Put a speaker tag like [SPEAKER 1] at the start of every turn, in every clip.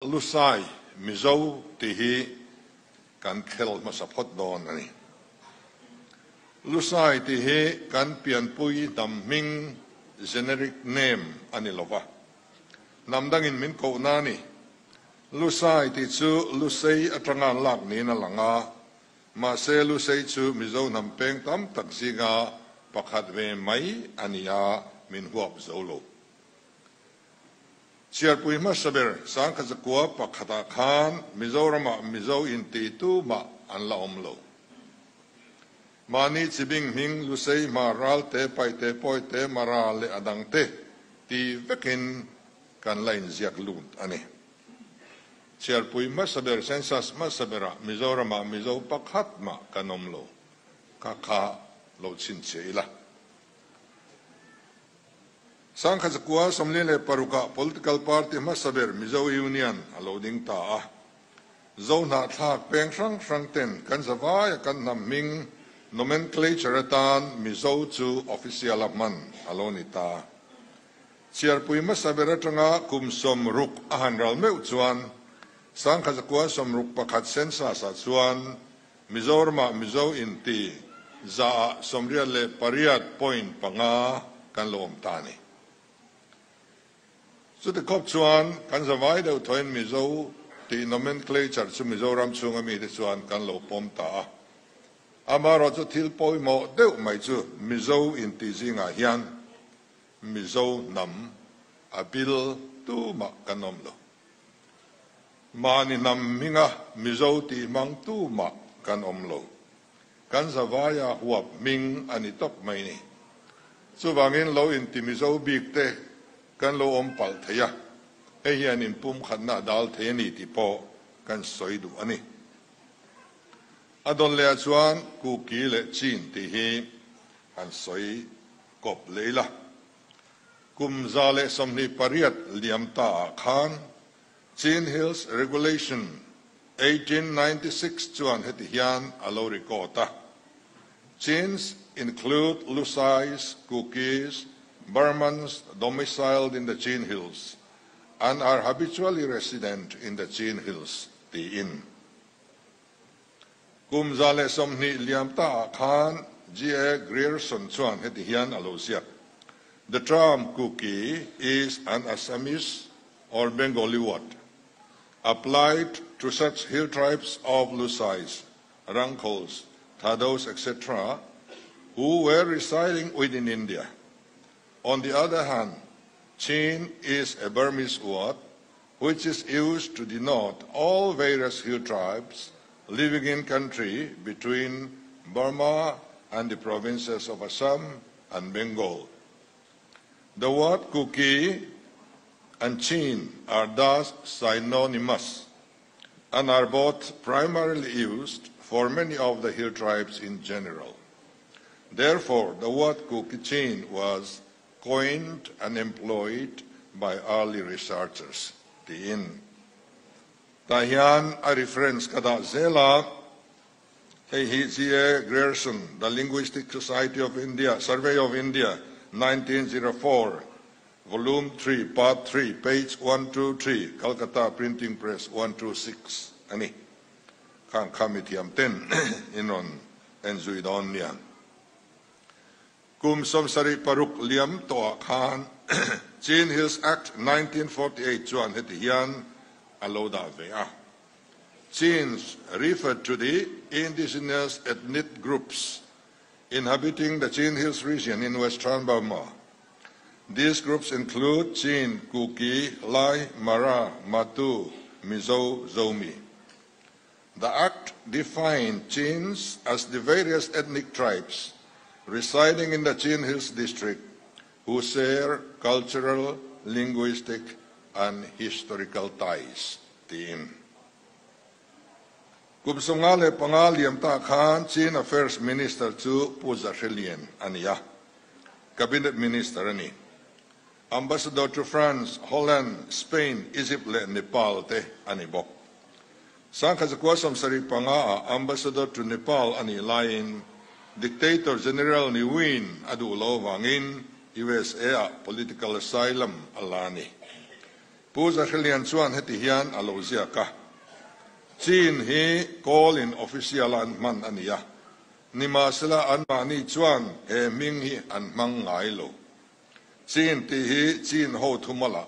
[SPEAKER 1] Lusai, Mizo tih hi kan khel hmasa phawt dawn a ni. Lusai tih hi kan pianpui hnam hming, generic name, a ni lova, hnam dangin min kohna a ni. Lusai tih chu Lusei atanga an lak niin a lang a, mahse Lusei chu Mizo hnam peng tam tak zinga pakhat ve mai a ni a, min huap zo lo. Chhiarpui hmasa ber Sangkhazakua pakhatah khan Mizoramah Mizo inti tumah an la awm lo. Mahni chibing hming Lusei, Hmar, Ralte, Paite, Pawite, Mara leh a dangte ti vekin kan la inziak lut a ni. Chhiarpui hmasa ber Census hmasa berah Mizoramah Mizo pakhat mah kan awm lo. Kha kha lo chhinchhiah ila. Sangkhazakua 46 ah political party hmasa ber Mizo Union a lo ding ta a. Zo hnahthlak peng hrang hrang ten kan zavaia kan hnam hming nomenclature atan Mizo chu official a hman a lo ni ta. Chhiarpui hmasa ber atanga kum 60 a han ral meuh chuan Sangkhazakua 61 census ah chuan Mizoramah Mizo inti zaah 88.5 kan lo awm ta a ni. Chuti khawp chuan kan zavai deuh thawhin Mizo tih nomenclature chu Mizoram chhunga mite chuan kan lo pawm ta a. Amaherawh chu thil pawimawh deuh mai chu Mizo inti zingah hian Mizo hnam a bil tumah kan awm lo. Mahni hnam hminga Mizo tih hmang tumah kan awm lo. Kan zavaia huap hming a ni tawp mai ni. Chuvangin lo inti Mizo bik te kan lo awm palh thei a, hei hian inpumkhatna a dal thei a ni tih pawh kan sawi duh a ni. A dawn leh ah chuan Kuki leh Chin tih hi han sawi kawp leh ila. Kum 128 liam ta ah khan Chin Hills Regulation 1896 chuan heti hian a lo record a, Chins include Lusais, Kukis, Burmans domiciled in the Chin Hills and are habitually resident in the Chin Hills tiin. Kum 120 liam ta ah khan G.A. Grierson chuan heti hian a lo ziak, The term Kuki is an Assamese or Bengali word applied to such hill tribes of Lusais, Rangkhols, Thados etc. who were residing within India. On the other hand, Chin is a Burmese word which is used to denote all various hill tribes living in country between Burma and the provinces of Assam and Bengal. The word Kuki and Chin are thus synonymous and are both primarily used for many of the hill tribes in general. Therefore, the word Kuki Chin was coined and employed by early researchers tiin. Tah hian a reference ka dah zel a, hei hi G.A. Grierson, The Linguistic Society of India, Survey of India, 1904, Volume 3, Part 3, page 123, Calcutta Printing Press, 126 a ni. Khang kha mithiam ten in rawn en zui dawn nia. Kum 76 liam tawh ah khan Chin Hills Act 1948 chuan heti hian a lo dah ve a. Chins referred to the indigenous ethnic groups inhabiting the Chin Hills region in western Burma. These groups include Chin, Kuki, Lai, Mara, Matu, Mizo, Zomi. The Act defined Chins as the various ethnic tribes residing in the Chin Hills district who share cultural, linguistic, and historical ties. Tiin. Kum 55 liam ta khan Chin Affairs Minister chu Pu Za Hre Lian a ni a, Cabinet Minister a ni. Ambassador to France, Holland, Spain, Egypt leh Nepal te a ni bawk. 1975 ah Ambassador to Nepal a nih laiin Dictator General Ne Win a duh lo avangin USA ah political asylum a la a ni. Pu Za Hre Lian chuan heti hian a lo ziak a, Chin hi Kawl in official a an hman a ni a, nimahsela anmahni chuan he hming hi an hmang ngai lo. Chin tih hi Chin ho thumalah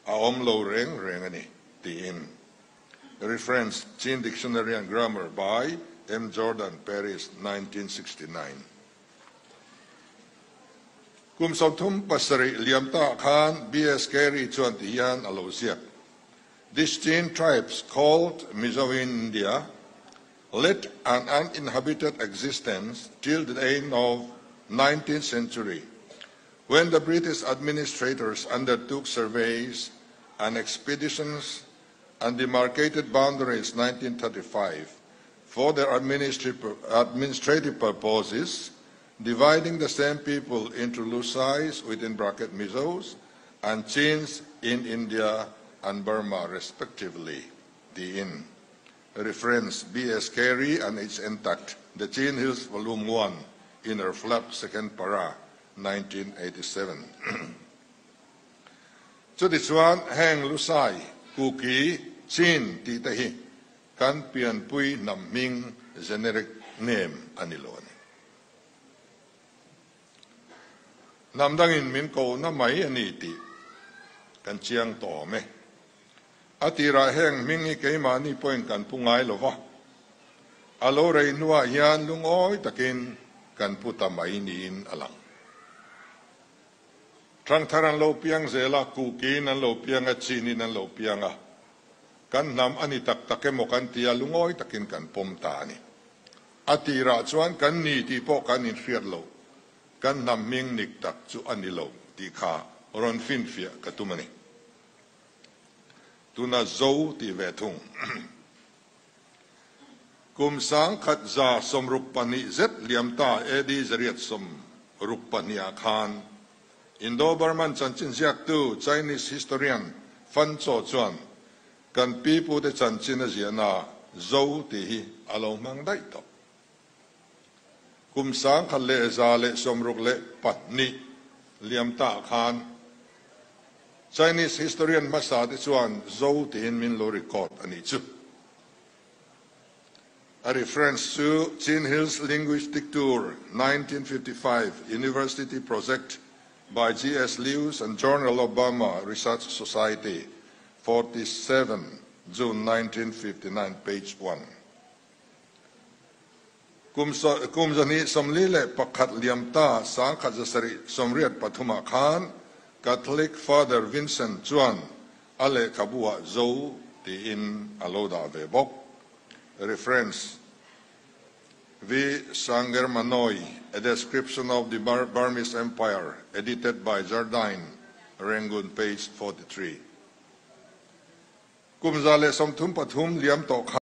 [SPEAKER 1] a awm lo reng reng a ni, tiin. Reference, Chin Dictionary and Grammar by M. Jordan, Paris, 1969. Kum 37 liam ta khan B.S. Carey chuan ti hian a lo ziak. These Chin tribes called Mizo in India led an uninhabited existence till the end of 19th century, when the British administrators undertook surveys and expeditions and demarcated boundaries 1935 for their administrative purposes, dividing the same people into Lusais within bracket Mizos and Chins in India and Burma respectively. Tiin. Reference, B.S. Carey and its Intact, The Chin Hills Volume 1, Inner Flap, Second Para, 1987. Chutichuan heng Lusai, Kuki, Chin tih te hi kan pianpui hnam hming, generic name, a ni lo a ni. Hnam dangin min kohna mai a ni tih kan chiang tawh awm e. A tirah heng hming hi keimahni pawhin kan pu ngai lo va, a lo rei hnuah hian lungawi takin kan pu ta mai niin a lang. Thangthar an lo piang zel a, kukiin an lo piang a, chinin an lo piang a, kan hnam a ni tak tak emaw kan ti a, lungawi takin kan pawm ta a ni. A tirah chuan kan ni tih pawh kan inhriat lo, kan hnam hming nik tak chu a ni lo tih kha rawn finfiah ka tum a ni. Tuna Zo tih ve thung. Kum 1162 zet liam ta AD 862 ah khan Indo-Burman chanchin ziaktu Chinese historian Fan Cho chuan kan pipute chanchin a ziahna Zo tih hi a lo hmang daih tawh. Kum 1162 liam ta khan Chinese historian hmasa te chuan Zo tiin min lo record a nih chu. A reference chu Chin Hills Linguistic Tour 1955 University Project by GS Lewis and Journal of Burma Research Society 47 June 1959 page 1. Kum 241 liam ta 1783 ah khan Catholic Father Vincent chuan a lehkhabu ah Zo tiin a lo dah ve bawk. Reference, V. Sangermanoi, A Description of the Burmese Empire, edited by Jardine, Rangoon, page 43. Kum 133 liam tawh khan.